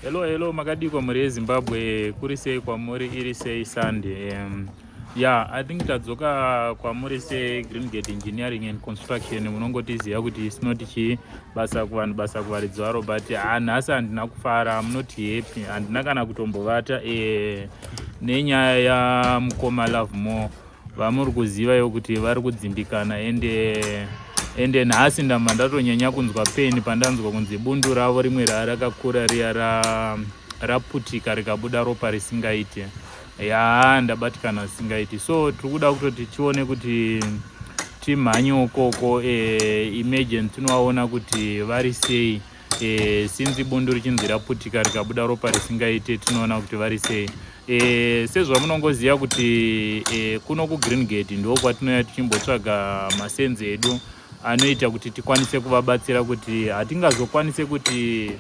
Hello, hello, makadii kwamuri yeZimbabwe? Kuri sei kwamuri? Iri sei Sunday? Yeah, I think tadzoka kwamuri seGreen Gate Engineering and Construction. Munongotiziva kuti isinoti chii, basa kuvanhu, basa kuvaridzi varo. But nhasi handina kufara, I'm not happy, handina kana kutombovata nenyaya yamukoma Love More vamuri kuziva yo kuti vari kudzimbikana. Ende nhasi ndamba ndatonyanya kunzwa pain pandanzwa kunzi bundu ravo rimwe rarakakura riya raputika, rikabuda ropa risingaiti. Ya, ndabatikana zvisingaiti. So tiri kuda kutoti tione kuti timhanye ukoko emergency, tinovaona kuti vari sei since bundu richinzi raputika, rikabuda ropa risingaiti. Tinoona kuti vari sei. Sezvamunongoziva kuti kuno kuGreen Gate ndo kwatinouya tichimbotsvaga masenzi edu anoita kuti tikwanise kuvabatsira, kuti hatingazokwanise kuti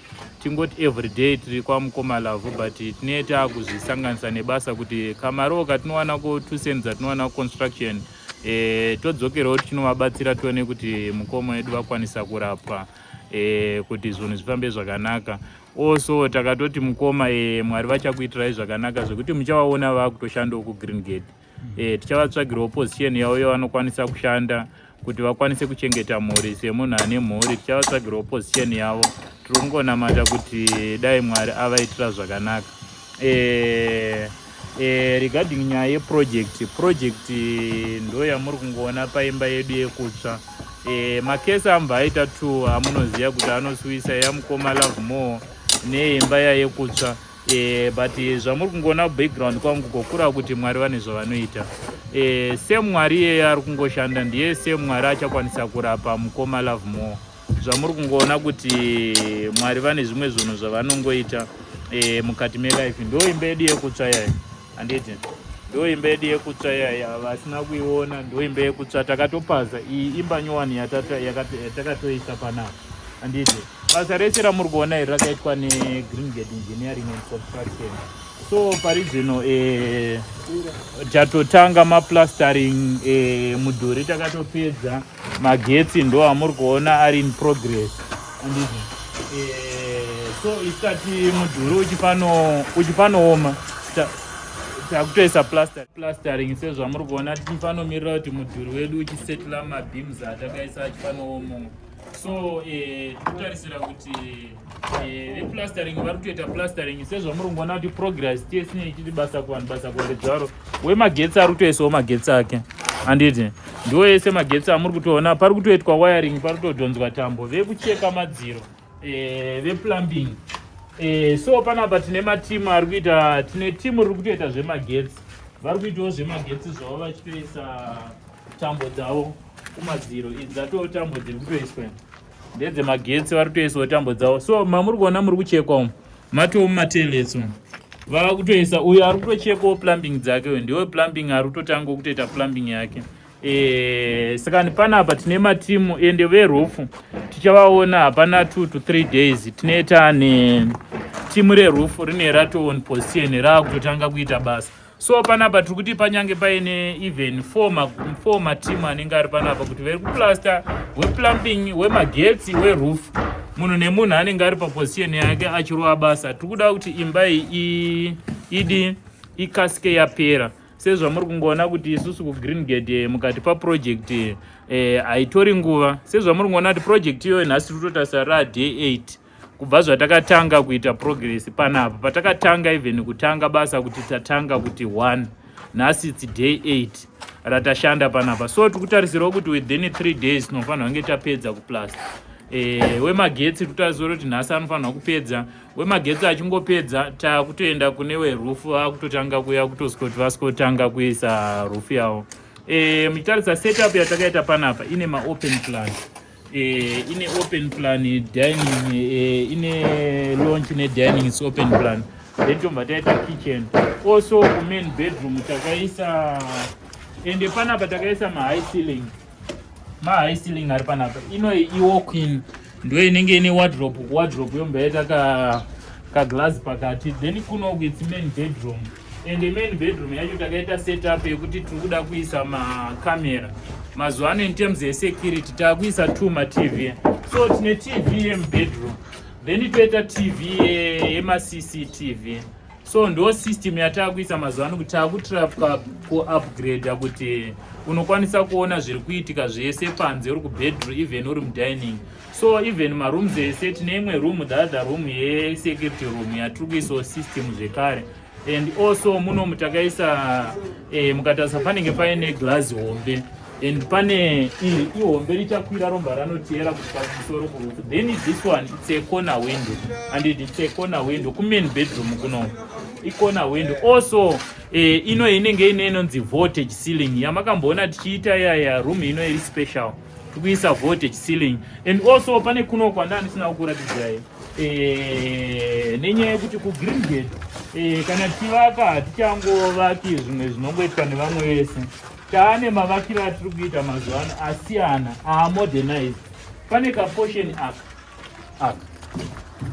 tingoti everyday tiri kwamukoma Lavhu, but tinee taakuzvisanganisa nebasa kuti kamariwo katinowana ku 2 cents atinowana kuconstruction, todzokerawo tichinovabatsira, tione kuti mukoma wedu vakwanisa kurapwa, kuti zvinhu zvifambe zvakanaka. Also takatoti mukoma, Mwari vachakuitirai zvakanaka zvekuti muchavaona vaakutoshandawo kuGreen Gate. Tichavatsvagirawo position yavo yavanokwanisa kushanda kuti vakwanise kuchengeta mhuri. Semunhu ane mhuri, tichavatsvagirawo position yavo. Tiri kungonamata kuti dai Mwari avaitira zvakanaka. E, e, regarding nyaya yeproject, project ndo yamuri kungoona paimba yedu yekutsva. Makesi ambva aita two amunoziva kuti anosuwisa, yamukoma Love More neimba yayekutsva. But zvamuri kungoona background kwangu kokura kuti Mwari vane zvavanoita. Same Mwari iyeye ari kungoshanda ndiye same Mwari achakwanisa kurapa mukoma Love More. Zvamuri kungoona kuti Mwari vane zvimwe zvinhu zvavanongoita mukati melife. Ndo imba yedu yekutsva yayo, handiti? Ndo imba yedu yekutsva yaya, vasina kuiona, ndo imba yekutsva takatopaza iyi, imba nyowani yatakatoisa panapa, handiti? Basa rese ramuri kuona iri rakaitwa neGreen Gate Engineering and Construction. So pari zvino tatotanga maplastering, mudhuri takatopedza, magetsi ndo amuri kuona ari in progress, handiti? So isati mudhuri uchifanooma, takutoisa plastering sezvamuri kuona, tichifanomirira kuti mudhuri wedu uchisetla, mabeams atakaisa achifanooma. So tikutarisira kuti veplastering vari kutoita plastering sezvamuri kungoona kuti progress tesine ichiti basa kuvanhu, basa kuvaridzi. Wemagetsi ari kutoisawo magetsi ake, handiti? Ndiwo ese magetsi amuri kutoona, pari kutoitwa wiring, pari kutodhonzwa tambo, vekucheka madziro, veplumbing. So panapa tine matimu ari kuita, tine timu riri kutoita zvemagetsi, vari kuitawo zvemagetsi zvavo vachitoisa tambo dzavo kumadziro. Idzi dzatoo tambo dziri kutoiswa ndedzemagetsi, vari kutoisawo tambo dzavo. So mamuri kuona muri kuchekwa umu, matoo mumatoilets umu vava kutoisa. Uyo ari kutochekawo plumbing dzake, uyu ndiwe plumbing ari kutotanga kutoita plumbing yake. Saka panapa tine matimu, ende veroof tichavaona hapana 2 to 3 days. Tinoita netimu reroof rine rato on position, raakutotanga kuita basa. So panapa tiri kuti panyange paine even four matimu anenge ari panapa, kuti veri kuplaster, weplumbing, wemagetsi, weroof, munhu nemunhu anenge ari paposition yake achirova basa. Tiri kuda kuti imba iyi idi ikasike yapera. Sezvamuri kungoona kuti isusu kuGreen Gate, mukati paproject haitori nguva. Sezvamuri kungoona kuti project iyoyo nhasi tiri kutotarisa raday 8 kubva zvatakatanga kuita progress panapa. Patakatanga even kutanga basa kuti tatanga kuti 1, nhasi it's day 8 ratashanda panapa. So tiri kutarisirawo kuti within 3 days tinofanira kunge tapedza kuplaster. Wemagetsi tiri kutarisira kuti nhasi anofanirwa kupedza. Wemagetsi achingopedza, taakutoenda kune weroof, akutotanga kuya kutosvikoti vasvikotanga kuisa roof yavo. Muchitarisa setup yatakaita panapa, ine maopen plan, ine open plan dining, ine lounge nedining is open plan. Then tobva taita kitchen. Also kumain bedroom takaisa, ende panapa takaisa mahigh ceiling, mahigh ceiling ari panapa. Ino iwalk-in, ndo inenge ine wardrobe. Wardrobe yobva yaita kaglass pakati. Then kunoku it's main bedroom, and main bedroom yacho takaita setup yekuti tiri kuda kuisa makamera mazuva ano. In terms yesecurity, taakuisa two matv. So tine TV yemubedroom. Then toita TV yemaCCTV. So ndo system yataakuisa mazuva ano, kuti taakutrafika kuupgrade, kuti unokwanisa kuona zviri kuitika zvese panze, uri kubedroom, even uri mudining. So even marooms ese, tine imwe room, the other room yesecurity room, yatiri kuisawo system zvekare. And also munomu takaisa, mukatarisa panenge paine glass hombe, and pane iri ihombe richakwira romba ranotiyera kusvika kumusoro kuroof. Then this one, it's a corner window, and it's a corner window kumain bedroom kuno, icorner window also. Ino inenge ine inonzi vaulted ceiling yamakamboona tichiita yaya. Room ino iri special, tikuisa vaulted ceiling. And also pane kuno kwanda ndisina kukuratidzai, nenyaya yekuti kuGreen Gate, kana tichivaka hatichangovaki zvimwe zvinongoitwa nevamwe vese. Taane mavakiro atiri kuita mazuva ano asiyana, aamodernize. Pane kaportion aka aka,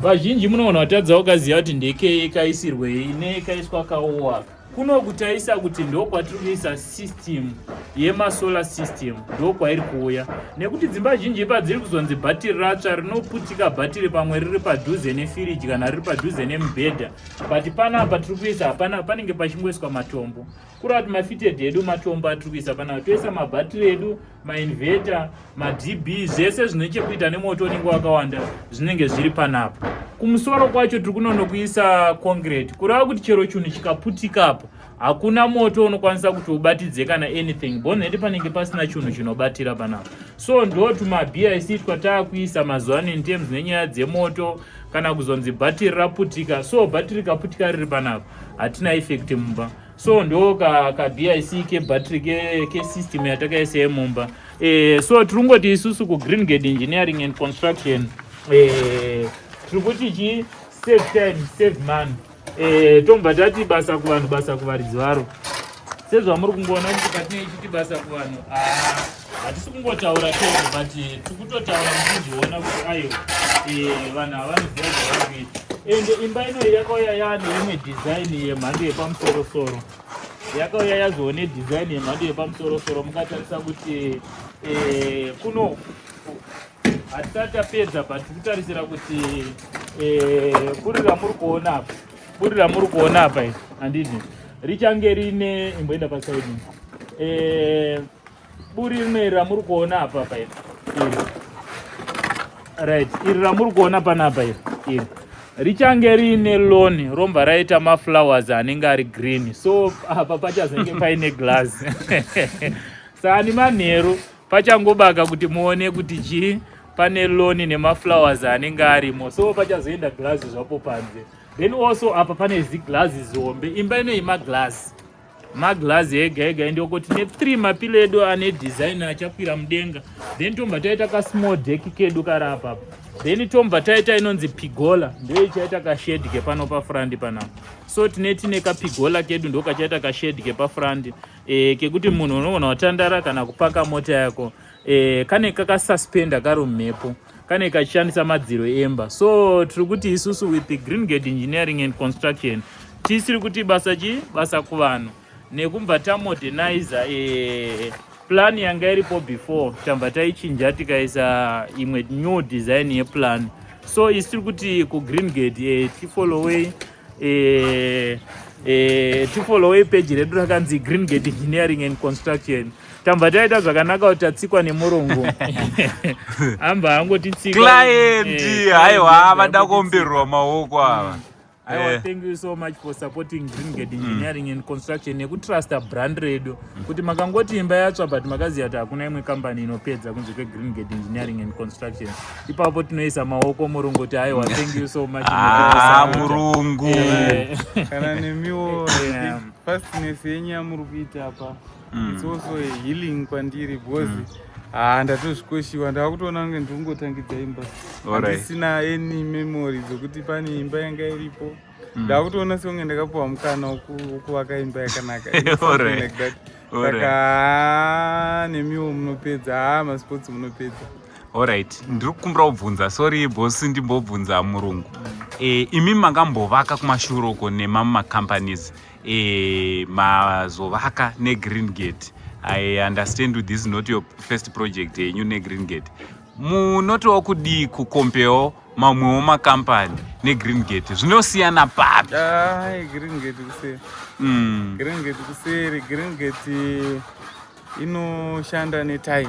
vazhinji munoona kutadza ukaziva kuti ndekei, kaisirwei, nekaiswa kawo aka. Kuno kutaisa kuti ndokwatiri kuisa system yemasolar system, ndokwairi kuuya, nekuti dzimba zhinji padziri kuzonzi bhatiri ratsva, rinoputika bhatiri, pamwe riri padhuze nefiriji kana riri padhuze nemubhedha. But panapa tiri kuisa hapana, panenge pachingoiswa matombo, kureva kuti mafitted edu matombo atiri kuisa panapa. Toisa mabhatiri edu, mainverter, maDB, zvese zvine chekuita nemoto unenge wakawanda zvinenge zviri panapa. Kumusoro kwacho tiri kunonokuisa concrete, kureva kuti chero chinhu chikaputikapo hakuna moto unokwanisa kuti ubatidze kana anything, boneti panenge pasina chinhu chinobatira panapa. So ndo tumaBIC twataakuisa mazuva ano in terms nenyaya dzemoto kana kuzonzi bhatiri raputika. So bhatiri kaputika riri panapa, hatina effect mumba. So ndo kaBIC kebhatiri kesystem yatakaisa yemumba. So tiri kungoti isusu kuGreen Gate Engineering and Construction, tiri kuti chi save time, save money. Tobva tati basa kuvanhu, basa kuvaridzi varo. Sezvamuri kungoona kuti patinei chiti basa kuvanhu, ah, hatisi kungotaura chete, but tiri kutotaura muchizviona kuti aiwa, vanhu havanoziva zvavari kuita. Ende imba inoyi yakauya yaane imwe design yemhando yepamusorosoro, yakauya yazoone design yemhando yepamusorosoro. Mukatarisa kuti kuno hatisati tapedza, but tiri kutarisira kuti buri ramuri kuona apa, buri ramuri kuona apa iri, handiti richange rine, imboenda paside, buri rimwe ramuri kuona apa pa iri, iri, right, iri ramuri kuona panapa iri, iri richange riine lawn, romba raita maflowers anenge ari green. So apa pachazenge paine glass, sani manheru pachangobaka kuti muone kuti chii, pane lawn nemaflowers anenge arimo. So pachazoenda glass zvapo panze. Then also apa pane ziglazi zihombe. Imba inoyi maglass, maglazi ega ega. Ndoko tine 3 mapillar edu ane design achakwira mudenga. Then tombva taita kasmall deck kedu kari apapa. Then tombva taita inonzi pergola, ndo ichaita kashade kepano pafront panapa. So tine kapergola kedu, ndo kachaita kashade kepafront, kekuti munhu unogona kutandara kana kupaka mota yako. Kane kakasuspenda kari mumhepo, kane kachishandisa madziro emba. So tiri kuti isusu with the Green Gate Engineering and Construction tisiri kuti basa chi basa kuvanhu, nekubva tamoderniza plan yanga iripo before, tabva taichinja tikaisa imwe new design yeplan. So isi tiri kuti kuGreen Gate, tifollowei, tifollowei page redu rakanzi Green Gate Engineering and Construction. Tambva taita zvakanaka kuti tatsikwa nemurungu, amba angotitsika. Client, haiwa, vada kuombererwa maoko ava. Aiwa, thank you so much for supporting Green Gate Engineering and Construction nekutrusta brand redu, kuti makangoti imba yatsva, but makaziva kuti hakuna imwe kambani inopedza kunze kweGreen Gate Engineering and Construction. Ipapo tinoisa maoko murungu kuti aiwa, thank you so much. Ah, murungu. Kana nemiwo, fastness yenyu yamuri kuita apa, it's also a healing kwandiri, because haa, ndatozvikoshiwa, ndava kutoona kunge ndiri kungotangidza imba. Handisina any memory dzokuti pane imba yanga iripo. Ndava kutoona sekunge ndakapiwa mukana wekuvaka imba yakanaka, something like that. Saka haa, nemiwo munopedza, haa, masports munopedza. Alright, ndiri kukumbira kubvunza, sorry boss, ndimbobvunza murungu. Imi makambovaka kumashure uko nemamwe macompanies, mazovaka neGreen Gate. I understand this is not your first project yenyu neGreen Gate. Munotiwo kudii kukompewo mamwewo makampani neGreen Gate, zvinosiyana papi? Ai, Green Gate kuseri. Green Gate kuseri. Green Gate inoshanda netime.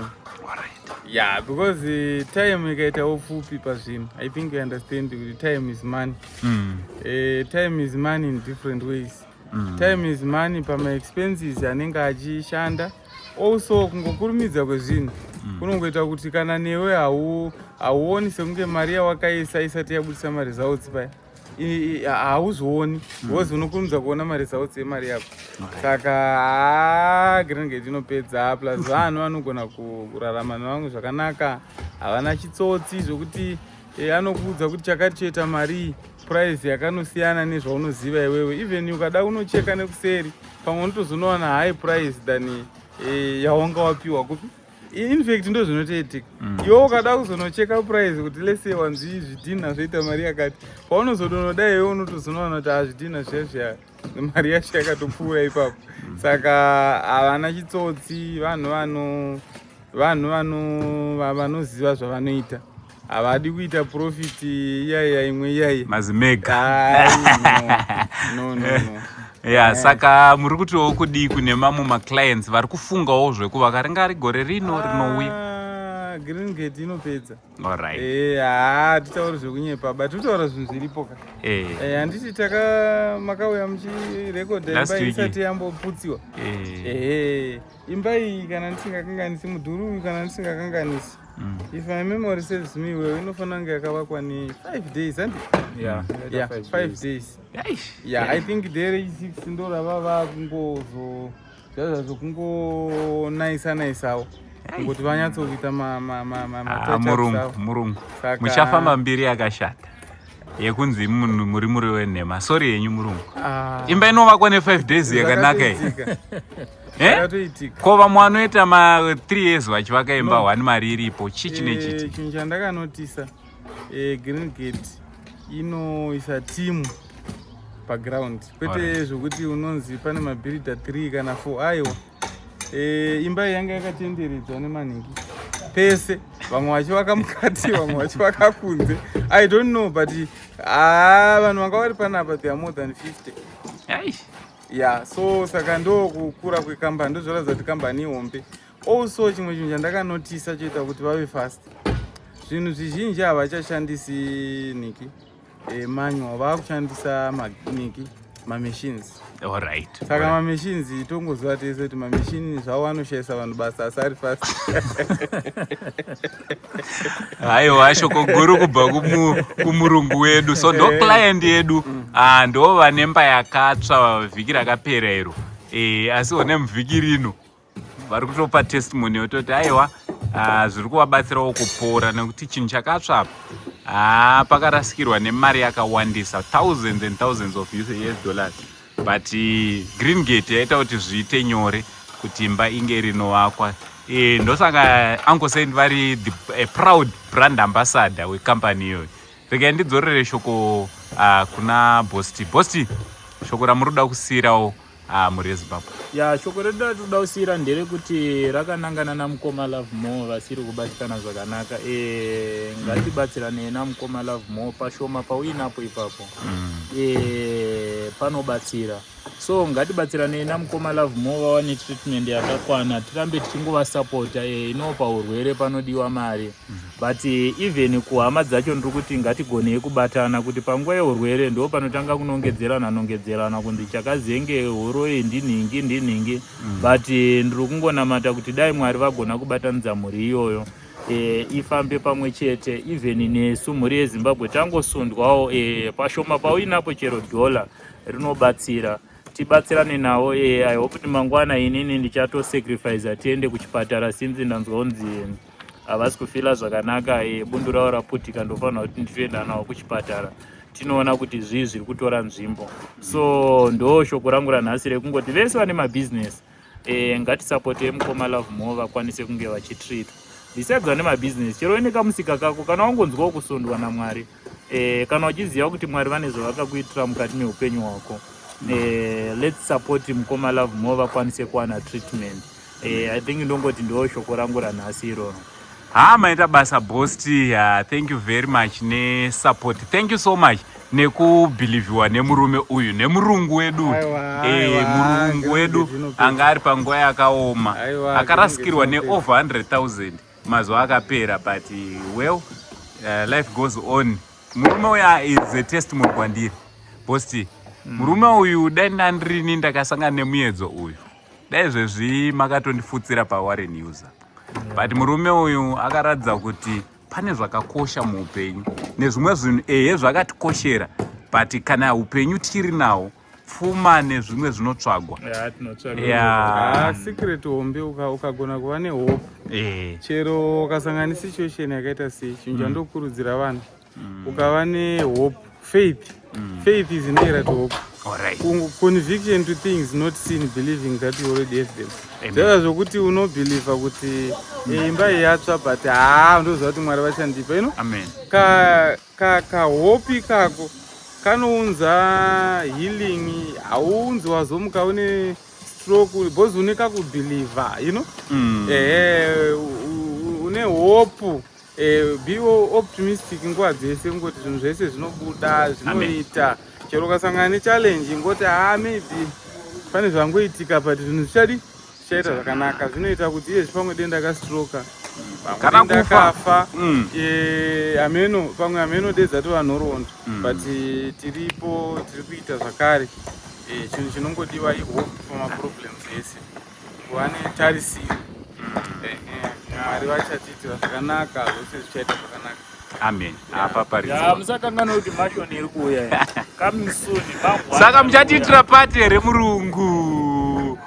Yeah, because time ikaitawo pfupi pazvinhu, I think you understand kuti time is money. Time is money in different ways. Time is money pamaexpenses anenge achishanda. Also kungokurumidza kwezvinhu kunongoita kuti kana newe hauoni sekunge mari yawakaisa isati yabudisa maresults paya, hauzooni because unokurumidza kuona maresults emari yako. Saka haa, Green Gate inopedza. Plus vanhu vanogona kurarama nevamwe zvakanaka, havana chitsotsi zvokuti anokuudza kuti chakati choita mari, price yakanosiyana nezvaunoziva iwewe. Even ukada unocheka nekuseri, pamwe unotozonowana high price than yawanga wapiwa kupi. In fact ndo zvinotoitika. Iwe ukada kuzonocheka price kuti lese wanzi zvidhina zvoita mari yakati, paunozodonoda iwe unotozonowana kuti hazvidhina zviya zviya mari yacho yakatopfuura ipapo. Saka havana chitsotsi, vanhu vanoziva zvavanoita, havadi kuita profit iyaiya imwe iyaiya. Mazimega. Ai, no. Ya, saka muri kutiwo kudii kune mamwe maclients vari kufungawo zvekuvaka, ringari gore rino rinouya? Ah, Green Gate inopedza. Alright. Haa, titauri zvekunyepa, but totaura zvinhu zviripo ka. Handiti taka makauya muchirekodha Last imba week. isati yamboputsiwa? Ehe, imba iyi, kana ndisingakanganisi, mudhuri uyu, kana ndisingakanganisi, if my memory serves me well, inofanira kunge yakavakwa ne5 days, handi? Yeah. Yeah, 5 days. Aish. Yeah, I think day 6 ndo rava vakungozo zvazvo kungonaisa naisawo kungoti vanyatsokuita Ah, matouch-ups murungu avo. Murungu, Saka muchafamba mbiri yakashata yekunzi munhu muri muri wenhema. Sorry yenyu, murungu. Ah, Imba inovakwa ne5 days yakanaka iyi? Zvakatoitika. Eh? Zvakatoitika. Ko vamwe vanoita ma3 years vachivaka imba? No. One mari iripo, chii chine chiti? Chinhu chandakanotisa, Green Gate inoisa timu paground, kwete zvokuti unonzi pane mabhiridha 3 kana 4. Aiwa, imba iyi yanga yakatenderedzwa nemanhingi pese, vamwe vachivaka mukati, vamwe vachivaka kunze. I don't know, but haa, vanhu vanga vari panapa, they are more than 50. Aish. Yeah, so saka ndo kukura kwekambani, ndozvoratidza kuti kambani ihombe. Also chimwe chinhu chandakanotisa choita kuti vave fast, zvinhu zvizhinji havachashandisi niki, manual, vaakushandisa niki, mamachines. Saka mamachines, tongoziva tese kuti mamachine zvavo anoshayisa vanhu basa, asi ari fast. Haiwa, shoko guru kubva kumurungu wedu. So ndo client yedu. Ah, ndo vane mba yakatsva vhiki rakapera iro. Asi one muvhiki rino vari kutopa testimony yototi aiwa, zviri kuvabatsirawo kupora, nekuti chinhu chakatsva apa, haa, pakarasikirwa nemari yakawandisa, thousands and thousands of US dollars, but Green Gate yaita kuti zviite nyore kuti imba inge rinovakwa. Ndosaka Uncle Saint vari the a proud brand ambassador wekampani iyoyo. Regai ndidzorere shoko kuna Bosti. Bosti, shoko ramuri kuda kusiyirawo mhuri yeZimbabwe? Ya, shoko redu ratinoda kusiyira nderekuti rakanangana namukoma Love More vasiri kubatikana zvakanaka. Ngatibatsiranei namukoma Love More pashoma pauinapo ipapo. Panobatsira. So ngatibatsiranei namukoma Love More vawane treatment yakakwana, tirambe tichingovasapota. Inopa urwere panodiwa mari, but even kuhama dzacho ndiri kuti ngatigonei kubatana, kuti panguva yeurwere ndo panotanga kunongedzerana nongedzerana kunzi chakazenge huroi, ndinhingi ndinhingi. But ndiri kungonamata kuti dai Mwari vagona kubatanidza mhuri iyoyo, ifambe pamwe chete. Even nesu mhuri yeZimbabwe tangosundwawo, pashoma pauinapo, chero dhola rinobatsira, tibatsirane navo. I hope kuti mangwana inini ndichatosacrifice tiende kuchipatara, since ndanzwa kunzi havasi kufila zvakanaka, bundu ravo raputika. Ndofanira kuti nditoenda navo kuchipatara, tinoona kuti zvii zviri kutora nzvimbo. So ndo shoko rangu ranhasi rekungoti vese vane mabhizinesi, ngatisapotei mukoma Love More vakwanise kunge vachitreatwa. Besides vane mabhizinesi, chero uine kamusika kako, kana wangonzwawo kusundwa naMwari, kana uchiziva kuti Mwari vane zvavakakuitira mukati meupenyu hwako, let's support mukoma Love More vakwanise kuwana treatment. I think ndongoti ndo shoko rangu ranhasi iroro. Ha, maita basa, Boss T. Thank you very much nesupport. Thank you so much nekubhilivhiwa nemurume uyu, nemurungu wedu. Aiwa, Eh, aiwa, murungu wedu zvinopedza. Anga ari panguva yakaoma, Aiwa, akarasikirwa zvinopedza. neover 100,000 mazuva akapera, but well, life goes on. Murume uyu is a testimony kwandiri, Boss T. Murume uyu, dai ndandirini ndakasangana nemuedzo uyu, dai zvezvi makatondifutsira paWarren User, but murume uyu akaratidza kuti pane zvakakosha muupenyu nezvimwe zvinhu ehe zvakatikoshera, but kana upenyu tiri nawo, pfuma nezvimwe zvinotsvagwa. Ya, tinotsvaga. Ah, secret hombe, ukagona kuva nehope, chero ukasangana nesituation yakaita sei, chinhu chandokurudzira vanhu, ukava nehope, faith. Faith is inherent hope. Conviction to things not seen, believing that you already have them. Amen. Zvaiva zvokuti unobhilivha kuti imba iyi yatsva, but haa, ndoziva kuti Mwari vachandipa. Amen. Kahope kako kanounza healing. Hauunzi wazomuka une stroke because une kakubhilivha. Ehe, une hope. Be optimistic nguva dzese, ngoti zvinhu zvese zvinobuda, zvinoita. Chero ukasangana nechallenge, ngoti haa, maybe pane zvangoitika, but zvinhu zvichadi zvichaita zvakanaka. Zvinoita kuti iye pamwe denda kastroka, Kana pamwe denda kufa. kafa, hameno, pamwe hameno dedzatova nhoroondo, but tiripo, tiri kuita zvakare. Chinhu chinongodiwa ihope pamaproblems ese, kuva netarisiro. Mwari vachatiitira zvakanaka, zvose zvichaita zvakanaka. Amen. Apa Ya, paridzo. Musakanganwa kuti mansion iri kuuya, coming soon, mangwana Saka iri muchatiitira party here, murungu?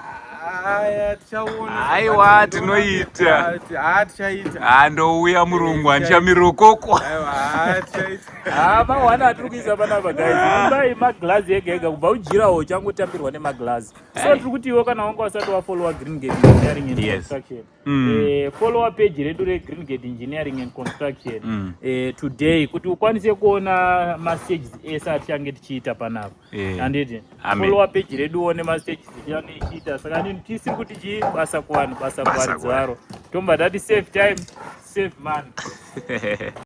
Aya, tichaona. Aiwa, tinoita. Ha, tichaita. Handouya, murungu, handichamirokoko. Aiwa, ha, tichaita. Ha, mahwana atiri kuisa panapa, guys, imba yemaglazi ega ega, kubva ujirawo changotambirwa nemaglazi. So tiri kuti iwe kana wanga usati wafollowa Green Gate Engineering and Construction, followa page redu reGreen Gate Engineering and Construction today, kuti ukwanise kuona mastages ese atichange tichiita panapa. Handiti? Amen. Followa page redu, uone mastages tichange ichiita. Saka nini tisiri kuti chii? Basa kuvanhu, basa Basa kuvaridzi kuvanhu. varo. Tomba tati save time, save money.